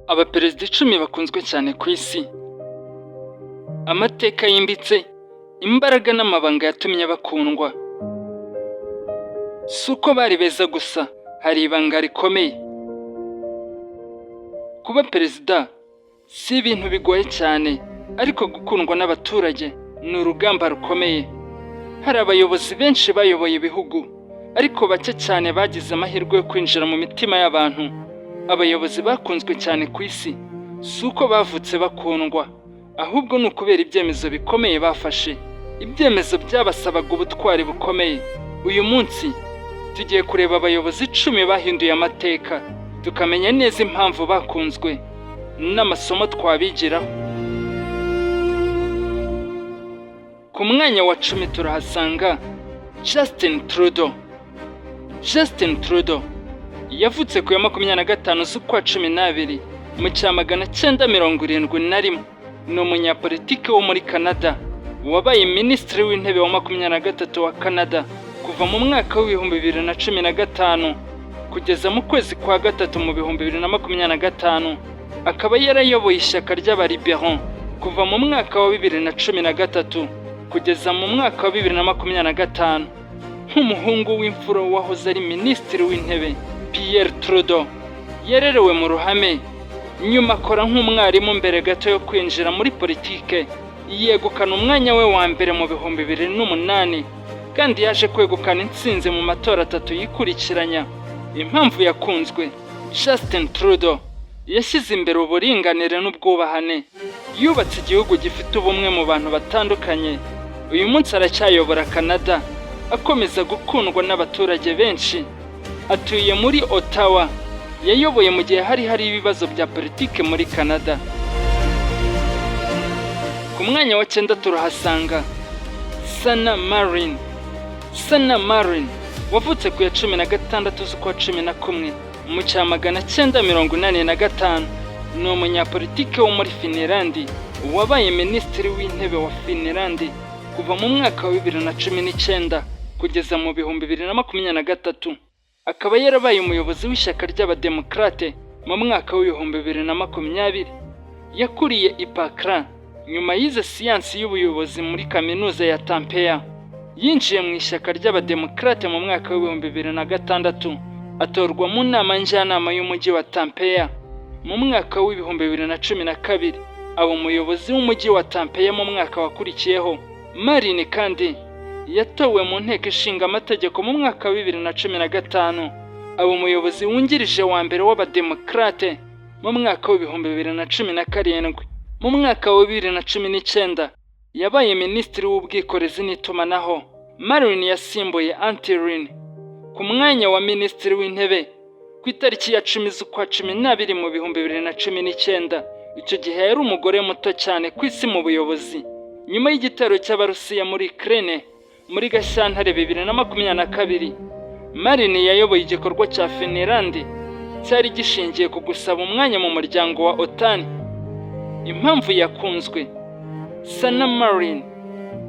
Abaperezida 10 bakunzwe cyane ku isi, amateka yimbitse, imbaraga n'amabanga yatumye bakundwa. Si uko bari beza gusa, hari ibanga rikomeye. Kuba perezida si ibintu bigoye cyane, ariko gukundwa n'abaturage ni urugamba rukomeye. Hari abayobozi benshi bayoboye ibihugu, ariko bake cyane bagize amahirwe yo kwinjira mu mitima y'abantu. Abayobozi bakunzwe cyane ku isi si uko bavutse bakundwa, ahubwo ni ukubera ibyemezo bikomeye bafashe, ibyemezo byabasabaga ubutwari bukomeye. Uyu munsi tugiye kureba abayobozi 10 bahinduye amateka, tukamenya neza impamvu bakunzwe n'amasomo twabigiraho. Ku mwanya wa 10 turahasanga Justin Trudeau. Justin Trudeau yavutse ku ya 25 z'ukwa 12 mu cya 971. Ni umunyapolitiki wo muri Canada wabaye Minisitiri w'Intebe wa 23 wa Canada kuva mu mwaka w'2015 kugeza mu kwezi kwa gatatu mu 2025, akaba yarayoboye ishyaka ry'Abalibéraux kuva mu mwaka wa 2013 kugeza mu mwaka wa 2025. Nk'umuhungu w'imfura wahoze ari Minisitiri w'Intebe Pierre Trudeau, yarerewe mu ruhame, nyuma akora nk'umwarimu mbere gato yo kwinjira muri politike. Yegukana umwanya we wa mbere mu 2008, kandi yaje kwegukana intsinzi mu matora atatu yikurikiranya. Impamvu yakunzwe: Justin Trudeau yashyize imbere uburinganire n'ubwubahane, yubatse igihugu gifite ubumwe mu bantu batandukanye. Uyu munsi aracyayobora Canada, akomeza gukundwa n'abaturage benshi. Atuye muri Ottawa. Yayoboye mu gihe hari ibibazo bya politike muri Canada. Ku mwanya wa 9 turahasanga Sanna Marin. Sanna Marin wavutse ku ya 16 z'ukwa 11 mu cya 985, ni umunyapolitike wo muri Finland wabaye Minisitiri w'Intebe wa Finland kuva mu mwaka wa 2019 kugeza mu 2023, akaba yarabaye umuyobozi w'ishyaka ry'Abademokarate mu mwaka w'2020. Yakuriye i Pajala, nyuma yize siyansi y'ubuyobozi muri Kaminuza ya Tampere. Yinjiye mu ishyaka ry'Abademokarate mu mwaka w'2006, atorwa mu nama njyanama y'umujyi wa Tampere mu mwaka w'2012, aba umuyobozi w'umujyi wa Tampere mu mwaka wakurikiyeho. Marin kandi yatowe mu Nteko Ishinga Amategeko mu mwaka wa 2015, aba umuyobozi wungirije wa mbere w'Abademokarate mu mwaka w'2017. Mu mwaka wa 2019 yabaye Minisitiri w'Ubwikorezi n'Itumanaho. Marin yasimbuye Antti Rinne ku mwanya wa Minisitiri w'Intebe ku itariki ya 10 z'ukwa 12 mu 2019. Icyo gihe yari umugore muto cyane ku isi mu buyobozi. Nyuma y'igitero cy'Abarusiya muri Ukraine muri Gashyantare 2022, Marin yayoboye igikorwa cya Finland cyari gishingiye ku gusaba umwanya mu muryango wa OTAN. Impamvu yakunzwe: Sanna Marin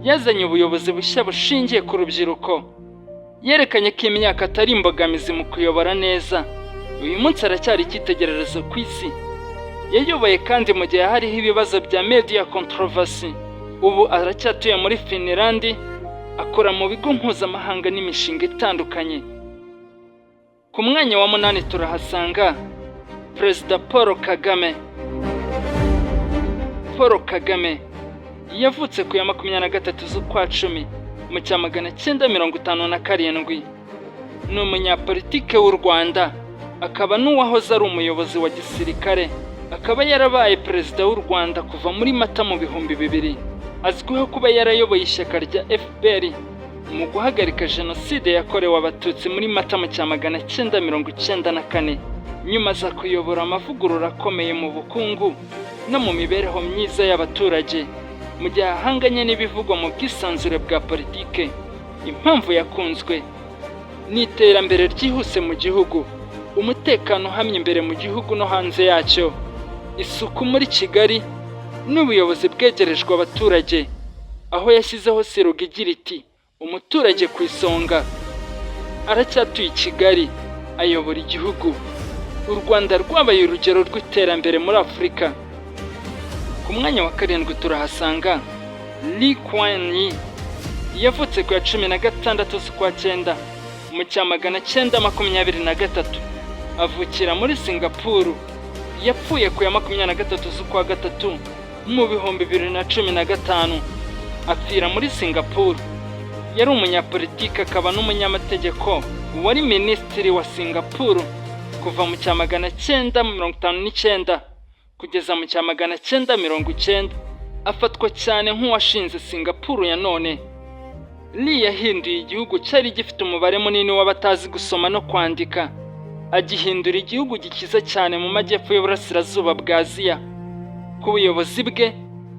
yazanye ubuyobozi bushya bushingiye ku rubyiruko, yerekanye ko imyaka atari imbogamizi mu kuyobora neza. Uyu munsi aracyari icyitegererezo ku isi. Yayoboye kandi mu gihe hariho ibibazo bya media controversy. Ubu aracyatuye muri Finland, akora mu bigo mpuzamahanga n'imishinga itandukanye. Ku mwanya wa 8 turahasanga Perezida Paul Kagame. Paul Kagame yavutse ku ya 23 z'ukwa 10 mu cya 957. Ni umunyapolitike w'u Rwanda, akaba n'uwahoze ari umuyobozi wa gisirikare, akaba yarabaye Perezida w'u Rwanda kuva muri Mata mu 2000. Azwiho kuba yarayoboye ishyaka rya FPR mu guhagarika Jenoside yakorewe Abatutsi muri Mata mu cya 994, nyuma aza kuyobora amavugurura akomeye mu bukungu no mu mibereho myiza y'abaturage mu gihe ahanganye n'ibivugwa mu bwisanzure bwa politike. Impamvu yakunzwe ni iterambere ryihuse mu gihugu, umutekano uhamye imbere mu gihugu no hanze yacyo, isuku muri Kigali n'ubuyobozi bwegerejwe abaturage, aho yashyizeho slogan igira iti "Umuturage ku isonga". Aracyatuye i Kigali, ayobora igihugu. U Rwanda rwabaye urugero rw'iterambere muri Afurika. Ku mwanya wa karindwi turahasanga Lee Kuan Yew. Yavutse ku ya 16 z'ukwa cyenda mu cya 923, avukira muri Singapuru. Yapfuye ku ya 23 z'ukwa gatatu mu 2015, apfira muri Singapuru. Yari umunyapolitiki akaba n'umunyamategeko wari minisitiri wa Singapuru kuva mu cya 959 kugeza mu cya 990. Afatwa cyane nk'uwashinze Singapuru ya none. Lee yahinduye igihugu cyari gifite umubare munini w'abatazi gusoma no kwandika, agihindura igihugu gikize cyane mu majyepfo y'uburasirazuba bwa Aziya. Ku buyobozi bwe,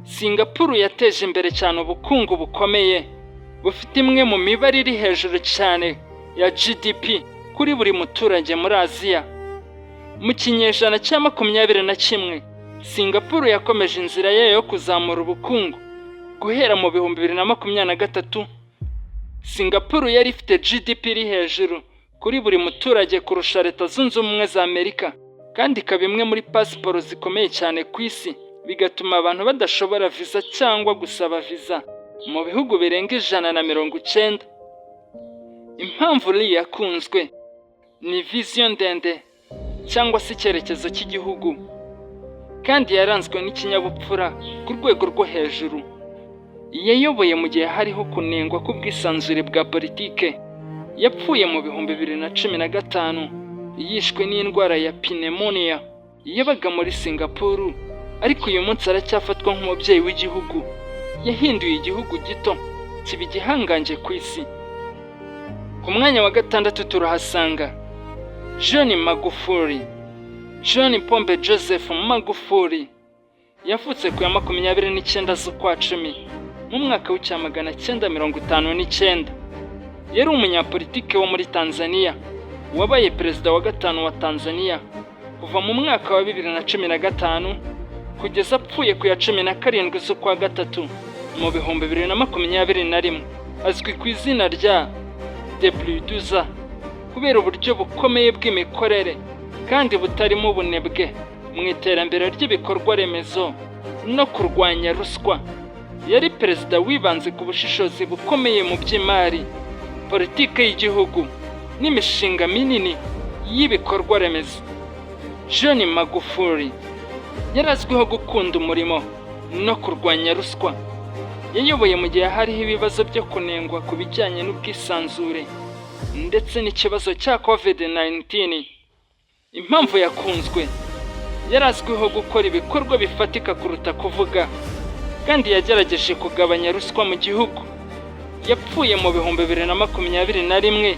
Singapuru yateje imbere cyane ubukungu bukomeye, bufite imwe mu mibare iri hejuru cyane ya GDP kuri buri muturage muri Aziya. Mu kinyejana cya 21, Singapuru yakomeje inzira yayo yo kuzamura ubukungu. Guhera mu 2023, Singapuru yari ifite GDP iri hejuru kuri buri muturage kurusha Leta Zunze Ubumwe za Amerika, kandi ikaba imwe muri pasiporo zikomeye cyane ku isi, bigatuma abantu badashobora viza cyangwa gusaba viza mu bihugu birenga 190. Impamvu Lee yakunzwe ni vision ndende cyangwa se icyerekezo cy'igihugu, kandi yaranzwe n'ikinyabupfura ku rwego rwo hejuru. Yayoboye mu gihe hariho kunengwa k'ubwisanzure bwa politike. Yapfuye mu 2015, yishwe n'indwara ya pneumonia. Yabaga muri Singapuru, ariko uyu munsi aracyafatwa nk'umubyeyi w'igihugu. Yahinduye igihugu gito kiba igihangange ku isi. Ku mwanya wa gatandatu turahasanga John Magufuli. John Pombe Joseph Magufuli yavutse ku ya 29 z'ukwa cumi mu mwaka w'icya 959. Yari umunyapolitike wo muri Tanzania wabaye perezida wa gatanu wa Tanzania kuva mu mwaka wa 2015 kugeza apfuye ku ya 17 z'ukwa gatatu mu 2021. Azwi ku izina rya The Bulldozer kubera uburyo bukomeye bw'imikorere kandi butarimo ubunebwe mu iterambere ry'ibikorwa remezo no kurwanya ruswa. Yari perezida wibanze ku bushishozi bukomeye mu by'imari, politike y'igihugu n'imishinga minini y'ibikorwa remezo. John Magufuli yari azwiho gukunda umurimo no kurwanya ruswa. Yayoboye mu gihe hariho ibibazo byo kunengwa ku bijyanye n'ubwisanzure ndetse n'ikibazo cya COVID-19. Impamvu yakunzwe: yari azwiho gukora ibikorwa bifatika kuruta kuvuga, kandi yagerageje kugabanya ruswa mu gihugu. Yapfuye mu 2021,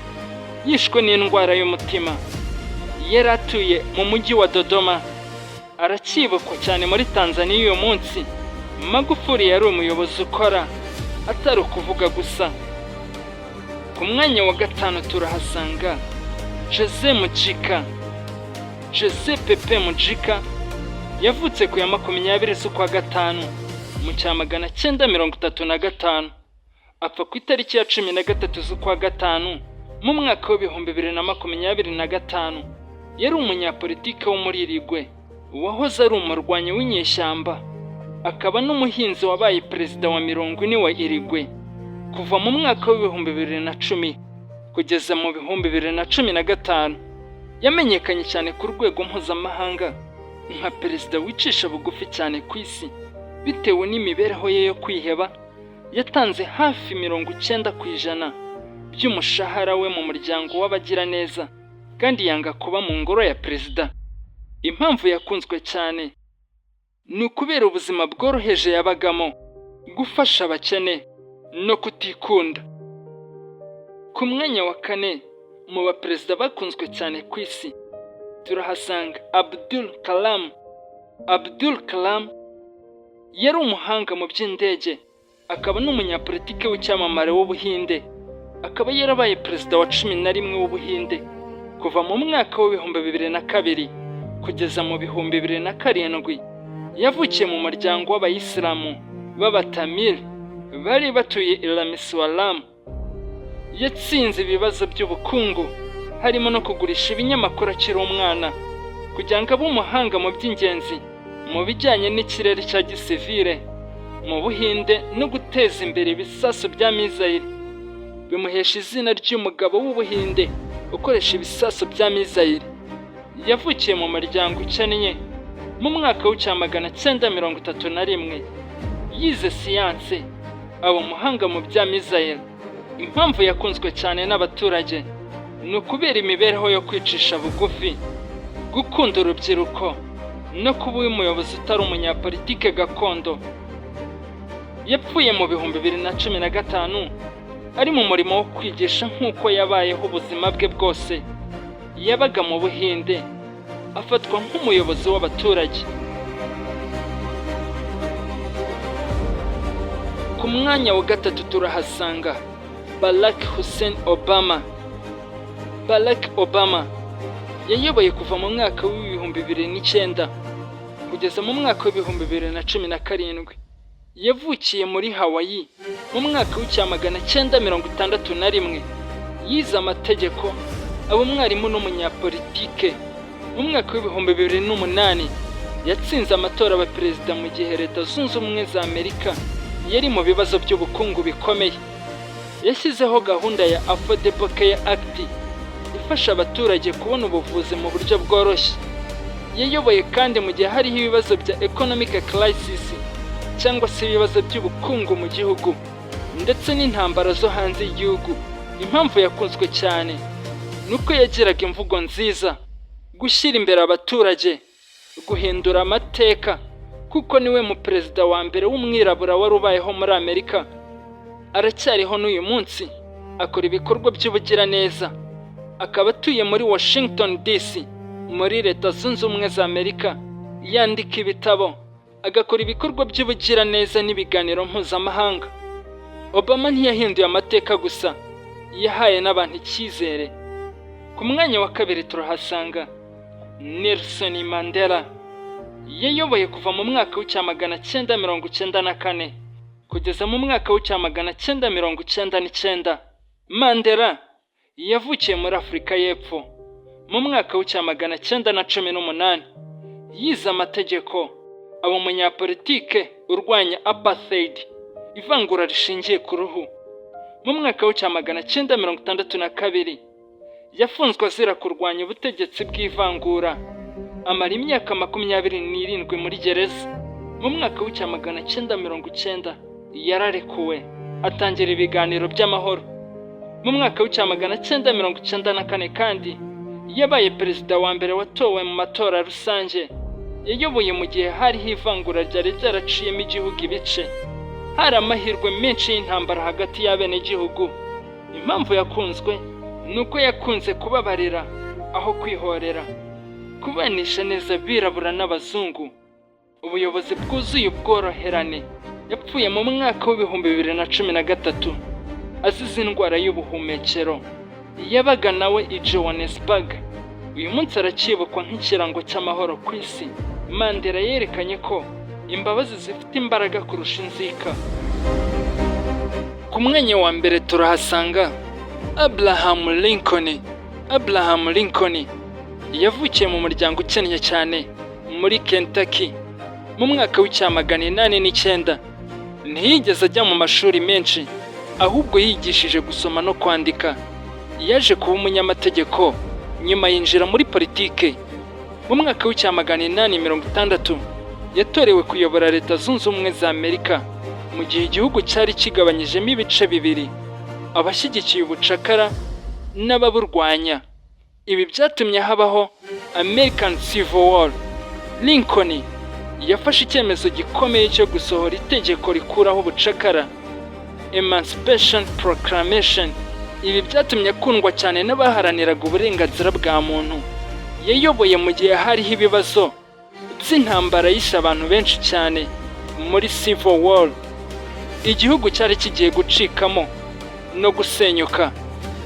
yishwe n'indwara y'umutima. Yari atuye mu mujyi wa Dodoma. Aracyibukwa cyane muri Tanzania uyu munsi. Magufuli yari umuyobozi ukora, atari ukuvuga gusa. Ku mwanya wa gatanu turahasanga Jose Mujica. Jose Pepe Mujica yavutse ku ya 20 z'ukwa gatanu mu cya 935, apfa ku itariki ya 13 z'ukwa gatanu mu mwaka wa 2025. Yari umunyapolitike wo muri Uruguay wahoze ari umurwanyi w'inyeshyamba, akaba n'umuhinzi wabaye perezida wa 40 wa Uruguay kuva mu mwaka wa 2010 kugeza mu 2015. Yamenyekanye cyane ku rwego mpuzamahanga nka perezida wicisha bugufi cyane ku isi bitewe n'imibereho ye yo kwiheba. Yatanze hafi 90% by'umushahara we mu muryango w'abagiraneza, kandi yanga kuba mu ngoro ya perezida. Impamvu yakunzwe cyane ni ukubera ubuzima bworoheje yabagamo, gufasha abakene no kutikunda. Ku mwanya wa kane mu baperezida bakunzwe cyane ku isi turahasanga Abdul Kalam. Abdul Kalam yari umuhanga mu by'indege, akaba n'umunyapolitike w'icyamamare w'Ubuhinde, akaba yarabaye perezida wa 11 w'Ubuhinde kuva mu mwaka wa 2002 kugeza mu 2007. Yavukiye mu muryango w'Abayisilamu b'Abatamil bari batuye i Rameswaram. Yatsinze ibibazo by'ubukungu, harimo no kugurisha ibinyamakuru akiri umwana. kugira ngo abe umuhanga mu by'ingenzi mu bijyanye n'ikirere cya gisivile mu Buhinde no guteza imbere ibisasu bya missile, bimuhesha izina ry'umugabo w'Ubuhinde ukoresha ibisasu bya missile. Yavukiye mu muryango ukennye mu mwaka w'1931. Yize siyanse, aba umuhanga mu bya missile. Impamvu yakunzwe cyane n'abaturage ni ukubera imibereho yo kwicisha bugufi, gukunda urubyiruko no kuba umuyobozi utari umunyapolitike gakondo. Yapfuye mu 2015 ari mu murimo wo kwigisha nk'uko yabayeho ubuzima bwe bwose. Yabaga mu Buhinde, afatwa nk'umuyobozi w'abaturage. Ku mwanya wa gatatu turahasanga Barack Hussein Obama. Barack Obama yayoboye kuva mu mwaka w'2009 kugeza mu mwaka w'2017. Yavukiye muri Hawaii mu mwaka w'1961. Yize amategeko, aba umwarimu n'umunyapolitike. Mu mwaka w'2008 yatsinze amatora aba perezida mu gihe Leta Zunze Ubumwe za Amerika yari mu bibazo by'ubukungu bikomeye. Yashyizeho gahunda ya Affordable Care Act ifasha abaturage kubona ubuvuzi mu buryo bworoshye. Yayoboye kandi mu gihe hariho ibibazo bya economic crisis cyangwa se ibibazo by'ubukungu mu gihugu ndetse n'intambara zo hanze y'igihugu. Impamvu yakunzwe cyane ni uko yagiraga imvugo nziza, gushyira imbere abaturage, guhindura amateka, kuko niwe mu perezida wa mbere w'umwirabura wari ubayeho muri Amerika. Aracyariho n'uyu munsi, akora ibikorwa by'ubugiraneza, akaba atuye muri Washington DC muri Leta Zunze Ubumwe za Amerika. Yandika ibitabo, agakora ibikorwa by'ubugiraneza n'ibiganiro mpuzamahanga. Obama ntiyahinduye amateka gusa, yahaye n'abantu icyizere. Ku mwanya wa kabiri turahasanga Nelson Mandela. Yayoboye kuva mu mwaka w'1994 kugeza mu mwaka w'1999. Mandela yavukiye muri Afurika y'Epfo mu mwaka w'1918. Yize amategeko, aba umunyapolitike urwanya apartheid, ivangura rishingiye ku ruhu. Mu mwaka w'1962 yafunzwe azira kurwanya ubutegetsi bw'ivangura, amara imyaka 27 muri gereza. Mu mwaka w'1990 yararekuwe, atangira ibiganiro by'amahoro. Mu mwaka w'1994 kandi yabaye perezida wa mbere watowe mu matora rusange. Yayoboye mu gihe hariho ivangura ryari ryaraciyemo igihugu ibice, hari amahirwe menshi y'intambara hagati y'abenegihugu. Impamvu yakunzwe ni uko yakunze kubabarira aho kwihorera, kubanisha neza abirabura n'abazungu, ubuyobozi bwuzuye ubworoherane. Yapfuye mu mwaka w'2013 azize indwara y'ubuhumekero. Yabaga nawe i Johannesburg. Uyu munsi aracyibukwa nk'ikirango cy'amahoro ku isi. Mandela yerekanye ko imbabazi zifite imbaraga kurusha inzika. Ku mwanya wa mbere turahasanga Abraham Lincoln. Abraham Lincoln yavukiye mu muryango ukennye cyane muri Kentucky mu mwaka w'1809. Ntiyigeze ajya mu mashuri menshi, ahubwo yigishije gusoma no kwandika. Yaje kuba umunyamategeko, nyuma yinjira muri politike. Mu mwaka w'1860 yatorewe kuyobora Leta Zunze Ubumwe za Amerika mu gihe igihugu cyari kigabanyijemo ibice bibiri, abashyigikiye ubucakara n'ababurwanya. Ibi byatumye habaho American Civil War. Lincoln yafashe icyemezo gikomeye cyo gusohora itegeko rikuraho ubucakara, Emancipation Proclamation. Ibi byatumye akundwa cyane n'abaharaniraga uburenganzira bwa muntu. Yayoboye mu gihe hariho ibibazo by'intambara yishe abantu benshi cyane muri Civil War. Igihugu cyari kigiye gucikamo no gusenyuka.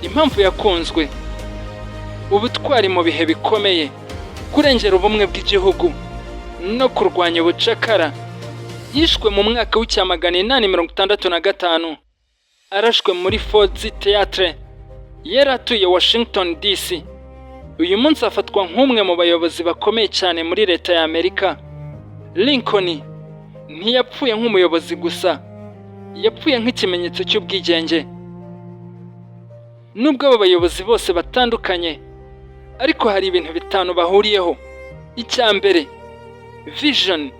Impamvu yakunzwe: ubutwari mu bihe bikomeye, kurengera ubumwe bw'igihugu no kurwanya ubucakara. Yishwe mu mwaka w'1865 arashwe muri Ford's Theatre. Yari atuye Washington DC. Uyu munsi afatwa nk'umwe mu bayobozi bakomeye cyane muri leta ya Amerika. Lincoln ntiyapfuye nk'umuyobozi gusa, yapfuye nk'ikimenyetso cy'ubwigenge. Nubwo abo bayobozi bose batandukanye, ariko hari ibintu bitanu bahuriyeho. Icya mbere, vision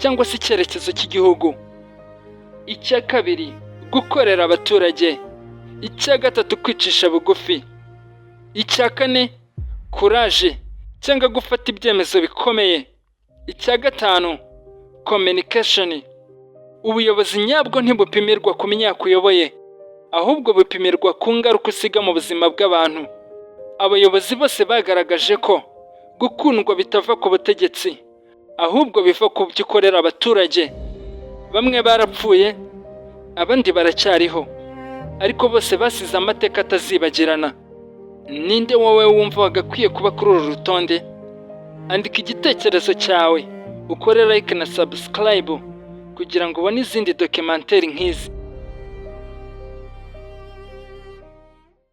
cyangwa se icyerekezo cy'igihugu. Icya kabiri, gukorera abaturage. Icya gatatu, kwicisha bugufi. Icya kane, courage cyangwa gufata ibyemezo bikomeye. Icya gatanu, communication. Ubuyobozi nyabwo ntibupimirwa ku myaka uyoboye, ahubwo bupimirwa ku ngaruka usiga mu buzima bw'abantu. Abayobozi bose bagaragaje ko gukundwa bitava ku butegetsi, ahubwo biva ku byo ukorera abaturage. Bamwe barapfuye, abandi baracyariho, ariko bose basize amateka atazibagirana. Ninde wowe wumva wagakwiye kuba kuri uru rutonde? Andika igitekerezo cyawe, ukore like na subscribe kugira ngo ubone izindi documentary nk'izi.